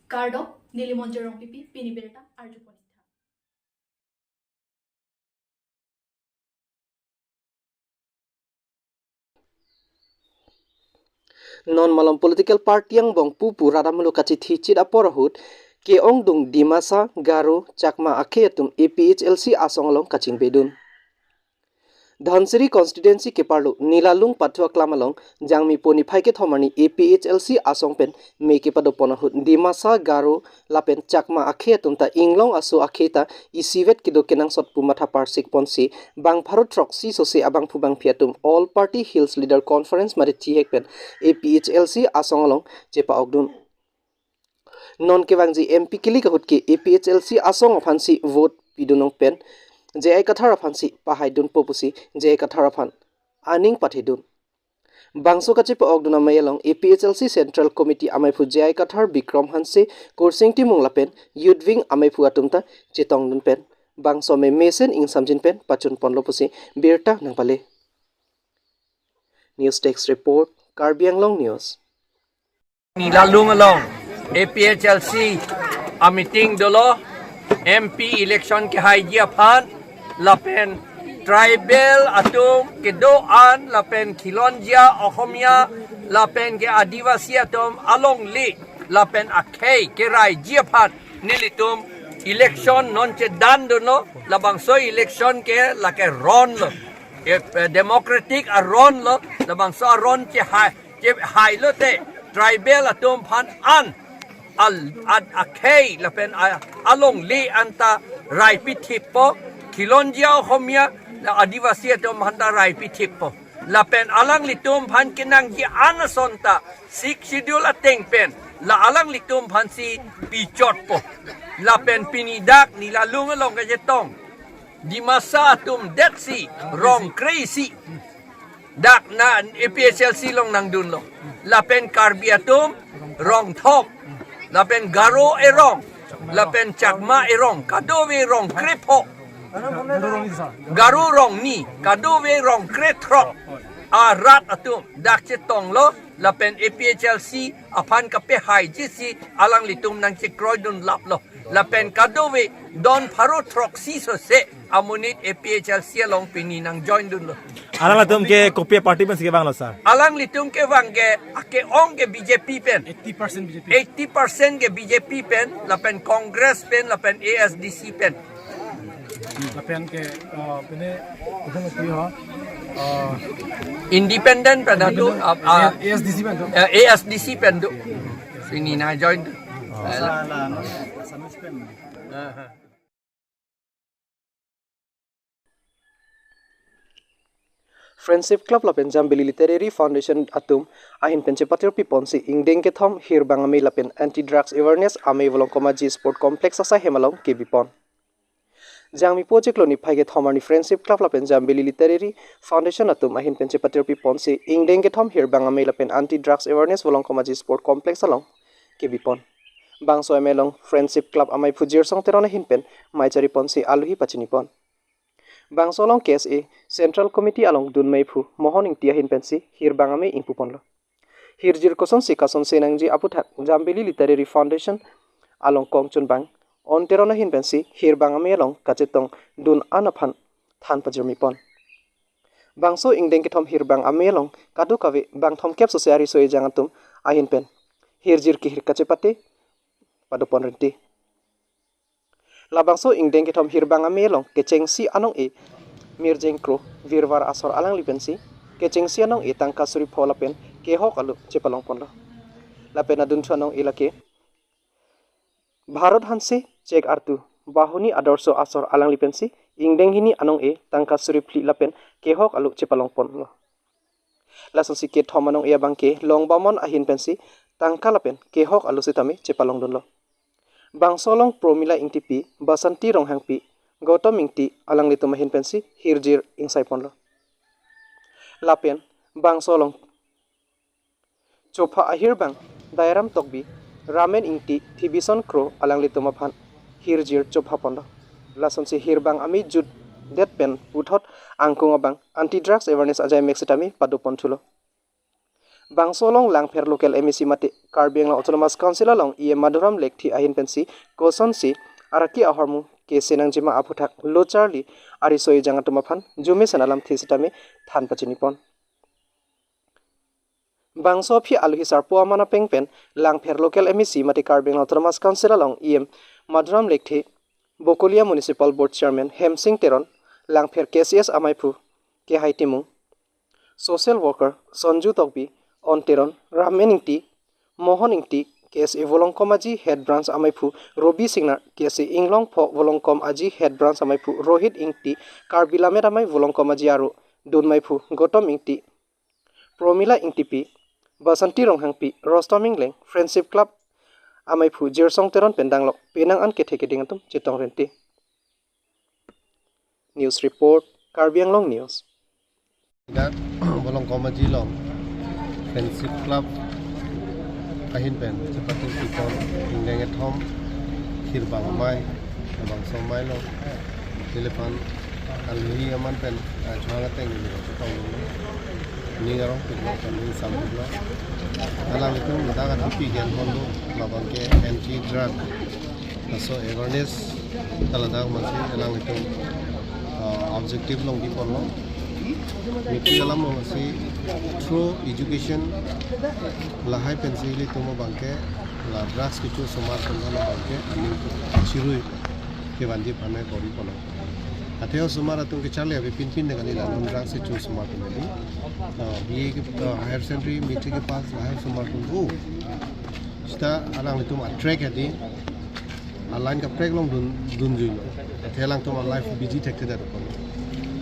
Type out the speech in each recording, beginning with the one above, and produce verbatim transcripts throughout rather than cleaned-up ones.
Kardom, neli Monjir Rongpipi, pini birta arjupon. Non malom political party angbong pupu radamuluk kachithi chit apor ahut ke-ongdung Dimasa, Garo, Chakma akhei atum A P H L C asong along kachingbedun. Dhansiri constituency keparlo Nilalung Pathu Aklam along Jangmi po niphai kethom arni A P H L C asong pen me kepadopon ahut Dimasa, Garo lapen Chakma akhei atum ta inglong aso akhei ta isivet kedo kenangsot pu matha parsik ponsi bang pharo throksi sose abangphu bangphi atum All Party Hills Leader Conference mate thihek pen A P H L C asong along chepa-okdun. Non kevangji M P kilik ahut ke A P H L C asong aphansi vote pidun pen J I Kathar aphansi pahaidunpo pusi J I Kathar aphan aning pathedun. Bangso kachepa-okdun amei along A P H L C Central Committee ameiphu J I Kathar, Bikram Hanse, Kursing Timung lapen Youth Wing ameiphu atum ta chetongdun pen bangso amei mesen ingsamjin pen pachunponlo pusi birta nangpale. News Desk Report, Karbi Anglong News. Nilalung along A P H L C a meeting dolo, M P election kehaiji aphan, lapen tribal atum kedo-an, lapen Khilonjia Ohomia, lapen ke Adivasi atum alongle, lapen akhei keraiji aphan nelitum election non chedandunlo, labangso election ke lake ronlo. Eh, eh, democratic aronlo, labangso aron chehai, chehailote, tribal atum aphan an, al, ad, akhei, lapen a, alongle anta raipithippo, Khilonjia Ohomia, la Adivasi atum aphan ta raipithippo. Lapen alanglitum aphan kenangji an ason ta Sixth Schedule ateng pen, la alanglitum aphansi pichotpo. Lapen pini dak Nilalung along kachetong Dimasa atum detsi rong kre-isi. Dak na A P H L C along nangdunlo. Lapen Karbi atum rong thom. Lapen Garo erong. Lapen Chakma erong. Kadokave rong krepho. Garo rong ni. Kadokave rong krethrok. Arat atum dak chetonglo. Lapen A P H L C aphan kapehaijisi alanglitum nangchekroidunlaplo. Lapen kadokave don pharo throksi sose amonit A P H L C along pini nangjoindunlo. Alangtum ke kopi party pensi kevanglo, sir? Alanglitum kevang ke ake-ong ke B J P pen. Eighty percent B J P. Eighty percent ke B J P pen, lapen Congress pen, lapen A S D C pen. Lapen ke, uh, pine, pine kopi ho, uh, independent pen do, independent, uh, uh, A S D C pen do. Uh, A S D C pen do. Pini nangjoin. Oh. Friendship Club lapen Jambili Literary Foundation atum ahin pen chepatirpi ponsi ingdeng kethom hirbang amei lapen anti drugs awareness amei Volongkom Aji Sport Complex asai hem along kebipon. Jangmi po chiklo niphai kethom arni Friendship Club lapen Jambili Literary Foundation atum ahin pen chepatirpi ponsi ingdeng kethom hirbang amei lapen anti drugs awareness Volongkom Aji Sport Complex along kebipon. Bangso amei along Friendship Club ameiphu Jirsong Teron ahin pen mei chari ponsi alohi pachinipon. Bangso along K S A Central Committee along dun meiphu Mohon Ingti ahin pensi hirbang amei ingpuponlo. Hirjir kosonsi kasonse nangji aputhak Jambili Literary Foundation along kongchunbang On Teron ahin pensi hirbang amei along kachetongdun an aphan than pajirmipon. Bangso ingdeng kethom hirbang amei along kadokave bang thomkep sose ariso ejang atum ahin pen hirjir kehir kachepate padopon rinti. Labangso ingdeng kethom hirbang amei along kechengsi anong-e Mirjeng Kro Virvar asor alangli pensi kechengsi anong-e tangka suri pho lapen kehok alo chepalongponlo. Lapen adunthu anong-e lake Bharat Hanse, Chek Artu, Bahuni Adorsho asor alangli pensi ingdeng hini anong-e tangka suri phli lapen kehok alo chepalongponlo. Lasonsi kethom anong-e abang ke Longbamon ahin pensi tangka lapen kehok alo sitame chepalongdunlo. Bangso along Promila Ingtipi, Basanti Ronghangpi, Gautam Ingti alanglitum ahin pensi hirjir ingsaiponlo. Lapen bangso along chopha ahirbang Dairam Tokbi, Ramen Ingti, Thibison Kro alanglitum aphan hirjir chophaponlo. Lasonsi hirbang amei jutdet pen puthot angkung abang anti drugs awareness ajaimek sitame padoponthulo. Bangso along Langpher local M A C mate Karbi Anglong Autonomous Council along E M Madhuram Lekthe ahin pensi kosonsi araki ahormu kesenangjima aphuthak lo charli ariso ejang atum aphan jumesen alamthe sitame than pachinipon. Bangso aphi aluhi sarpo aman apeng pen Langpher local M A C mate Karbi Anglong Autonomous Council along E M Madhuram Lekthe, Bokolia Municipal Board Chairman Hemsing Teron, Langpher K C S amaiphu Kehai Timung, social worker Sonju Tokbi, On Teron, Ramen Ingti, Mohon Ingti, K S A Volongkom Aji Head Branch amaiphu Robi Singnar, K S A Inglongpho Volongkom Aji Head Branch amaiphu Rohit Ingti, Karbi Lammet Amei Volongkom Aji aro dunmaiphu Gotom Ingti, Promila Ingtipi, Basanti Ronghangpi, Rostom Ingleng, Friendship Club amaiphu Jirsong Teron pen danglok penang an kethe keding atum chetong renti. News report, Karbi Anglong News. Dak Volongkom Aji along Friendship Club ahin pen chepateng pikon ingdeng ethom Khirbang Amei, Bangso Amei along, telephan aluhi aman pen, ah, chwang ateng ni chetong ni ning arong piklo, ning sam piklo. Alanglitum ladak athupi gen pon do, labang ke anti drug laso awareness ta ladak masi alanglitum, ah, objective longdi ponlo. Miti alam masi through education lahai pensi ilitum abang ke la drugs kecho osomar atum abang ke aning chirui kevanji aphan bor-i ponlo. Athe osomar atum kecharli ave pinpin de kali la non drugs kecho osomar atum kali. Ah, B A ke, ah, higher secondary, matric ke pass lahai osomar atum ko. Seta alanglitum attract hedi. A-line kaprek along dun, dunjuilo. Athe alangtum a-life busy thekthedetlo.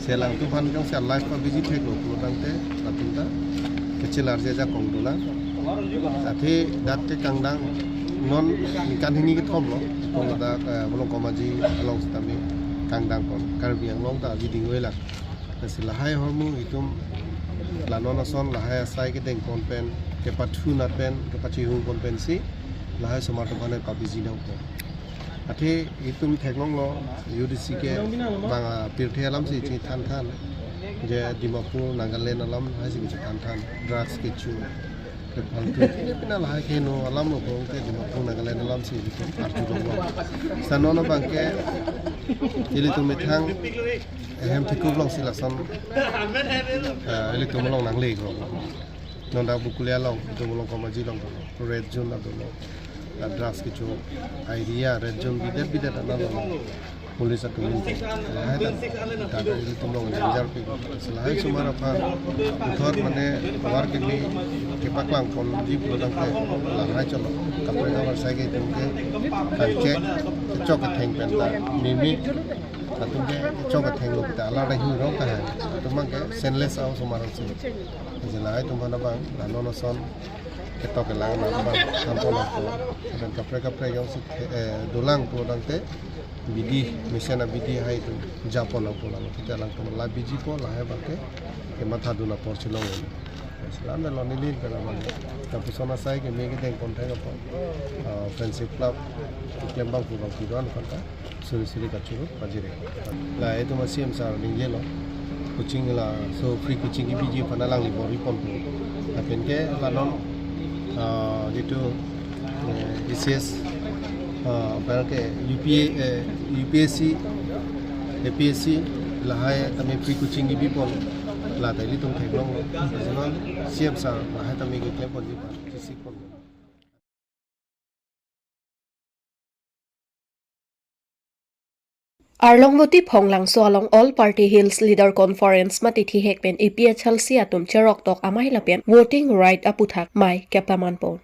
Si alangtum aphan jongsi a-life ka busy theklo pulo tangte, latum ta kachelarje ajakong dolang. Athe dak ke kangdang non ningkan hini kethomlo. Pon ladak, eh, Volongkom Aji along sitame kangdang pon. Karbi Anglong ta abidi ngoi lang. Lasi lahai ahormu itum la non ason lahai asai kedeng pon pen, kepathu nat pen, kepachihung pon pensi lahai osomar atum aphan pabiji nangpo. Athe itum theklonglo U D C ke bang apirthe alamsi chethanthan. Je Dimapur, Nagaland alam haisi chethanthan. Drugs kecho, kepaltu, pine pine lahai keno alam lo kong ke Dimapur, Nagaland alamsi itum arjulonglo. Seta non abang ke ilitum methang ehem thekup alongsi lason, eh, ilitum along nangle ko. Non dak Bokolia along, itum Volongkom Aji along, red zone adolo. La drugs kecho area, red zone bidet bidet analo. Police atum in lahai ta, ta ilitum along danger pi. Lahai osomar aphan puthot mane war kemi kepaklang ponji pulo tangte lahai cholo. Kaprek abar sai ke itum ke kangchek, kechok ketheng pen ta mimi atum ke kechok ketheng lo ta alar dai hu rong ta hai. Atum abang ke senseless a-osomar si. Jela itum aphan abang la non ason ketok kelang abang than pon nangpo. Lapen kaprek kaprek jongsi the, eh, dolang pulo tangte bidi, mesen abidi hai itum ja pon nangpo, la non kita alangtum la biji po, lahai abang ke kematha dun apor chilong. Selam lo neli pen abang. Lapuson asai keme kedeng pon thek apot, ah, Friendship Club keklem abang pu abang pu do-an aphanta suri suri kachuru pajirek. La itum a-C M sir ningjelo. Coaching laso free coaching kebiji aphan alangli bor-i ponpo. Lapen ke la non, ah, jitu, eh, A C S, ah, apa ke U P A, eh, U P S C, A P S C, lahai tame free coaching kebi pon. La ta ilitum theklonglo. Lason C M sir lahai tame keklem ponji aphan kisik pon. Arlongvoti Phonglangso along All Party Hills Leader Conference mate thihek pen A P H L C atum cheroktok amei lapen voting right aputhak mei kepaman pon.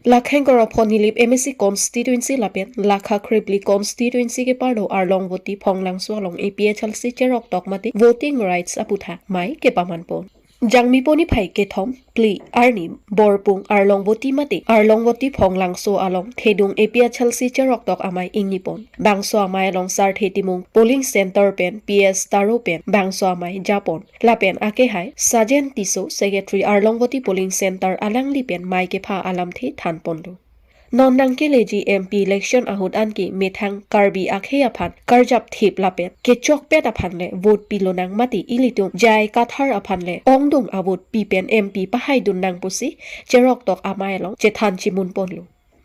Lakheng Koropho Nilip M A C constituency lapen Lakha Krepli constituency keparlo Arlongvoti Phonglangso along A P H L C cheroktok mate voting rights aputhak mei kepaman pon. Jangmi poni phai kethom, phli, arni, Borpung, Arlongvoti mate Arlongvoti Phonglangso along thedung A P H L C cheroktok amei ingni pon. Bangso amei along Sarthe Timung polling center pen P S Taro pen bangso amei ja pon. Lapen akehai Sajen Tisso, Secretary Arlongvoti polling center alangli pen mei kepha alamthe than ponlo. Non nangkeleji M P election ahut anke methang Karbi akhei aphan karjap thip lapen kechokpet aphan le vote pilonang mati ilitum J I Kathar aphan le ongdung a-vote pipen M P pahaidun nang pusi cheroktok amei along chethan chimun ponlo.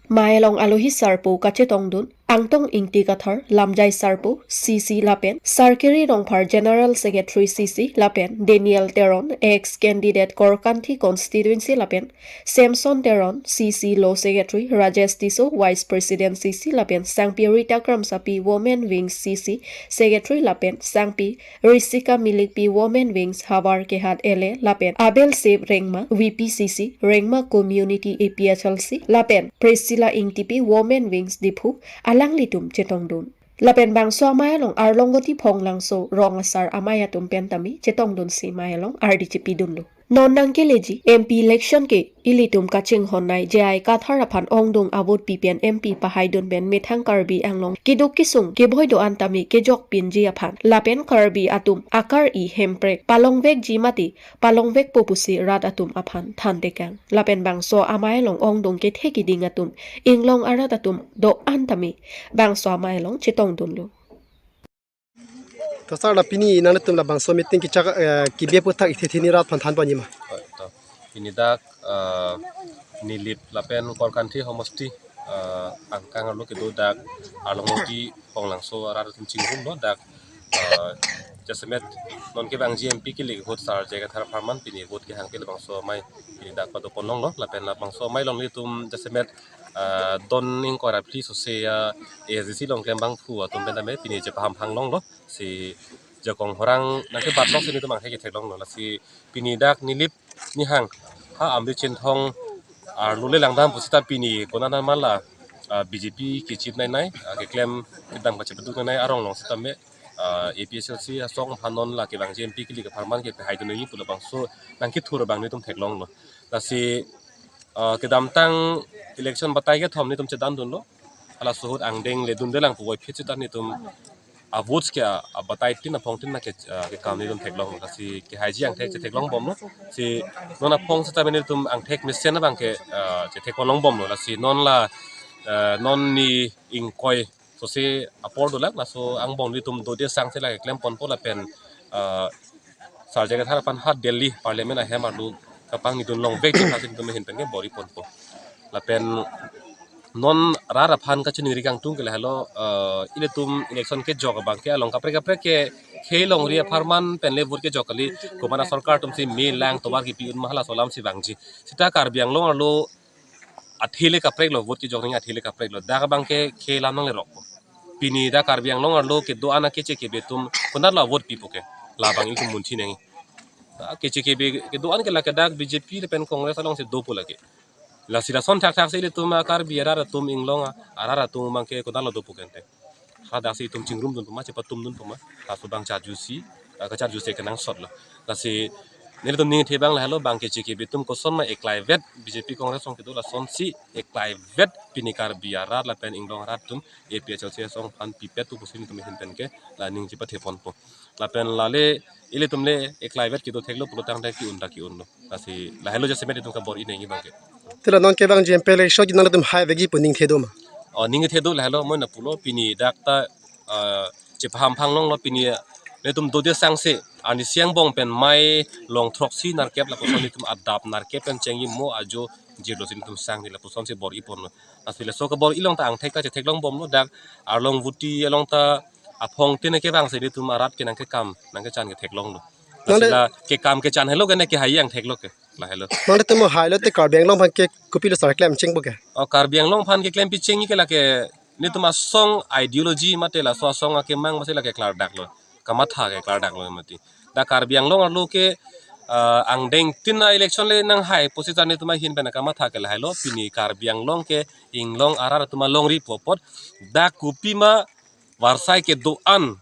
Mei along alohi sarpo kachetongdun Angtong Ingti Kathar, Lamjai Sarpo, C C lapen Sarkiri Rongphar, General Secretary C C lapen Daniel Teron, ex candidate Korkanthi constituency lapen Samson Teron, C C Law Secretary, Rajesh Tisso, Vice President C C lapen Sangpi Rita Kramsapi, Women Wing C C Secretary lapen Sangpi Risika Milikpi, Women Wings Howraghat L A lapen Abel Sep Rengma, V P C C Rengma Community A P H L C lapen Priscilla Ingtipi, Women Wings Diphu alanglitum chetongdun. Lapen bangso amei along Arlongoti Phonglangso rong asar amei atum pen tame chetongdunsi mei along ardi chepidunlo. Non nangkeleji M P election ke ilitum kachinghon nei J I Kathar aphan ongdung a-vote pipen M P pahaidun pen methang Karbi Anglong keduk kesung keboi do-an tame kejokpinji aphan lapen Karbi atum akar-i hemprek palongvekji mati palongvekpo pusi rat atum aphan thantekang. Lapen bangso amei along ongdung kethe kiding atum inglong arat atum do-an tame bangso amei along chetongdunlo. To sir, la pini nangtum labangso meeting kechak, eh, kebi aphuthak ithe thini rat aphan than ponji ma? To, pini dak, eh, Nilip lapen Korkanthi homosti, eh, angkang arlo kedo dak Arlongoti Phonglangso arat atum chingrumlo dak, eh, jasemet non kevangji M P kili vote sar J I Kathar apharman pini vote kehang ke labangso amei pini dak pado ponlonglo lapen labangso amei along ilitum jasemet, eh, don ingkoi ra phli sose, eh, A S D C along klembangphu atum pen tame pini chepaham hanglonglo. Si jakong horang nangkebatlok si nelitum angthek ketheklonglo. Lasi pini dak Nilip Nihang ha Amri Chinthong arlo le langdam pusita pini konat an man la, ah, B J P kechip nei nei, ah, keklem kedam kachepeduk nei nei arong along sitame, ah, A P H L C asong aphan non la kevangji M P kili apharman kepahaidun nangji pu labangso nangkethur abang nelitum theklonglo. Lasi, ah, kedamtang election batai kethom nelitum chedandunlo. Halaso ahut angdeng le dundelang puvoiphit sita nelitum a-votes ke a, abatai tin aphong tin na ke, ah, kekam nelitum theklong. Lasi kehaiji angthek chetheklongbomlo. Si non aphong sita nelitum angthek mesen abang ke, ah, chetheklongbomlo. Lasi non la, ah, non ni ingkoi sose apor dolang. Laso angbong nelitum dode sangse la keklem ponpo lapen, ah, sar J I Kathar aphan ha Delhi Parliament ahem arlo kapangni dunlongvek chepha si nelitum ahin pen ke bor-i ponpo. Lapen non rat aphan kachiningri kangtung ke lahelo, eh, ilitum election kejok abang ke along kaprek kaprek ke khei longri apharman pen le vote kejok kali, komat asorkar atum si me lang tovar kipi un ma halaso alam si vangji. Sita Karbi Anglong arlo athe le kaprek lo, vote kejok nangji athe le kaprek lo. Dak abang ke khei alam nanglerokpo. Pini dak Karbi Anglong arlo kedo-an akeche kebe atum konat lo vote pipo ke, labang ilitum munthi nangji. Dak keche kebe kedo-an ke lake dak B J P lapen Congress alongsi dopo lake. Lasi lason thakthak si ilitum a-Karbi arat atum inglong a-, arat atum abang ke konat lo dopo ke ante. Hadak si itum chingrumdunpo ma, chepatumdunpo ma, laso abang charjusi, ah, kacharjusi kenangsotlo. Lasi nelitum ningthe abang lahelo, bang keche kebe atum koson ma eklaivet B J P Congress along kedo lasonsi eklaivet pini Karbi arat lapen inglong arat atum A P H L C asong aphan pipetpo pusi nelitum ahin pen ke la ning chepathe ponpo. Lapen lale ilitum le eklaivet kedo theklo pulotangte ke-un ta ke-unlo. Lasi lahelo jasemet itum kabor-i nangji abang ke. Tila non kevangji M P election ke nangtum haivekji pu ningthe do ma? Oh, ningthe do, lahelo moi na pulo pini dak ta, ah, chepaham hanglonglo pini, ah, nelitum dode sangse arnisi angbong pen mei long throksi nerkep lapuson nelitum adap nerkep pen chengji mo ajo jirlo si nelitum sang neli lapusonsi bor-i ponlo. Lasi laso kabor-i along ta angthek ta chetheklongbomlo, dak Arlongoti along ta aphong tin kevangsi nelitum arat ke nangkekam nangkechan ketheklonglo. Lasi nangli la kekam kechan helo ke ne kehai angtheklo ke, lahelo. Nangtum hailo te Karbi Anglong aphan ke kopilo sar klem chengpo ke? Oh, Karbi Anglong aphan keklem pichengji ke lake nelitum asong ideology mate laso asong akemang masi lake klardaklo. Kamatha ke klardaklo mati. Dak Karbi Anglong arlo ke, ah, angdeng tin a-election le nanghai pusi ta nelitum ahin pen kamatha ke lahelo, pini Karbi Anglong ke inglong arat atum alongri pu apot dak kopima varsai kedo-an,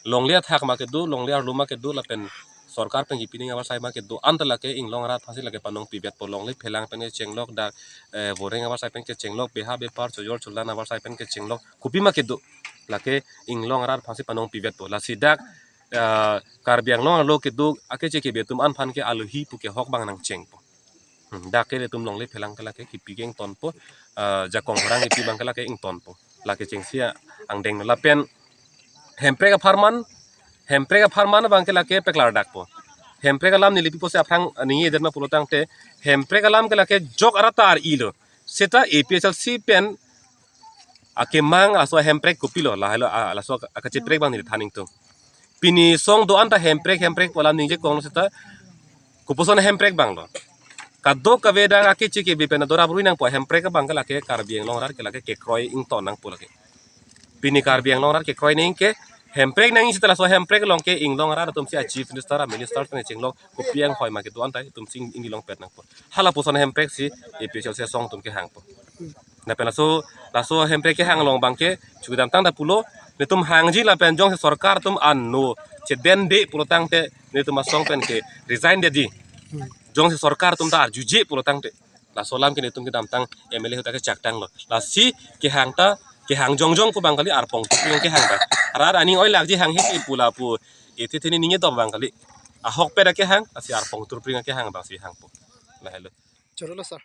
longle athak ma kedo, longle arlo ma kedo, lapen sorkar pen kipi nangji avarsai ma kedo-an ta lake inglong arat aphansi lake panong pivetpo. Longle phelang pen kechenglok, dak, eh, voreng avarsai pen kechenglok, beha bepar chojor cholan avarsai pen kechenglok, kopima kedo, lake inglong arat aphansi panong pivetpo. Lasi dak, eh, Karbi Anglong arlo kedo akeche kebe atum an aphan ke alohi pu kehok abang nangchengpo. Dak ke ilitum longle phelang ke lake kipi ke ingtonpo, ah, jakong horang kipi abang ke lake ingtonpo. Lake chengsi angdeng lapen hemprek apharman, hemprek apharman abang ke lake peklardakpo. Hemprek alam neli pipo si aphrang ningjedet ma pulo tangte, hemprek alam ke lake jok arat ta ar-ilo. Seta A P H L C pen akemang laso hemprek kopilo, lahelo, ah, laso akacheprek abang neli than ingtung. Pini song do-an ta hemprek, hemprek pu alam ningje konglo seta kopuson hemprek abang lo. Kadokave dak akeche kebe pen adorap rui nangpo, hemprek abang ke lake Karbi Anglong arat ke lake kekroi ington nangpo lake. Pini Karbi Anglong arat kekroi nangji ke hemprek nangji seta laso hemprek along ke inglong arat atum si a chief minister, a minister pen chenglok kopi anghoi ma kedo-an ta itum si ingdi longpet nangpo. Hala puson hemprek si A P H L C asong atum kehangpo. Lapen laso, laso hemprek kehang along abang ke chukidamtang ta pulo, netum hangji lapen jongsi sorkar atum ano chedende pulo tangte netum asong pen ke resign detji. Jongsi sorkar atum ta arjuje pulo tangte, laso alam ke netum kedamtang M L A ahut ta kechaktanglo. Lasi kehang ta, kehang jongjong pu abang kali, arpong turpring kehang ta. Arat aning oi lakji hanghe pu lapu ethe theni ningje dok abang kali. Ahokpet akehang, lasi arpong turpring akehang abang si hangpo. Lahelo. Chorolo sir.